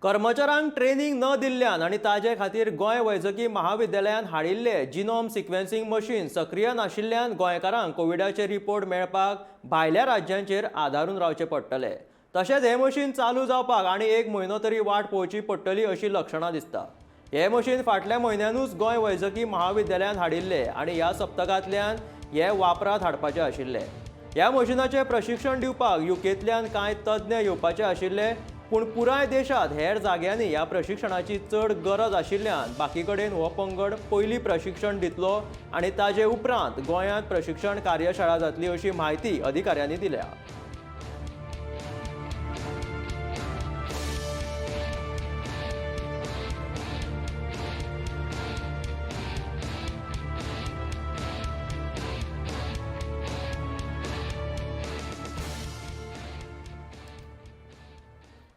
कर्मचाऱ्यांक ट्रेनिंग न दिल्ल्यान आनी ताजे खातीर गोंय वैजकी महाविद्यालयान हाडिल्ले जिनोम सिक्वेन्सिंग मशीन सक्रीय नाशिल्ल्यान गोंयकारांक कोविडाचे रिपोर्ट मेळपाक भायल्या राज्यांचेर आदारून रावचें पडटलें. तशेंच हें मशीन चालू जावपाक आनी एक म्हयनो तरी वाट पळोवची पडटली अशी लक्षणां दिसता. हें मशीन फाटल्या म्हयन्यानूच गोंय वैजकी महाविद्यालयान हाडिल्लें आनी ह्या सप्तकांतल्यान हें वापरांत हाडपाचें आशिल्लें. ह्या मशिनाचें प्रशिक्षण दिवपाक युकेंतल्यान कांय तज्ञ येवपाचे आशिल्ले, पूण पुराय देशांत हेर जाग्यांनी ह्या प्रशिक्षणाची चड गरज आशिल्ल्यान बाकी कडेन हो पंगड पयलीं प्रशिक्षण दितलो आनी ताजे उपरांत गोंयांत प्रशिक्षण कार्यशाळा जातली अशी म्हायती अधिकाऱ्यांनी दिल्या.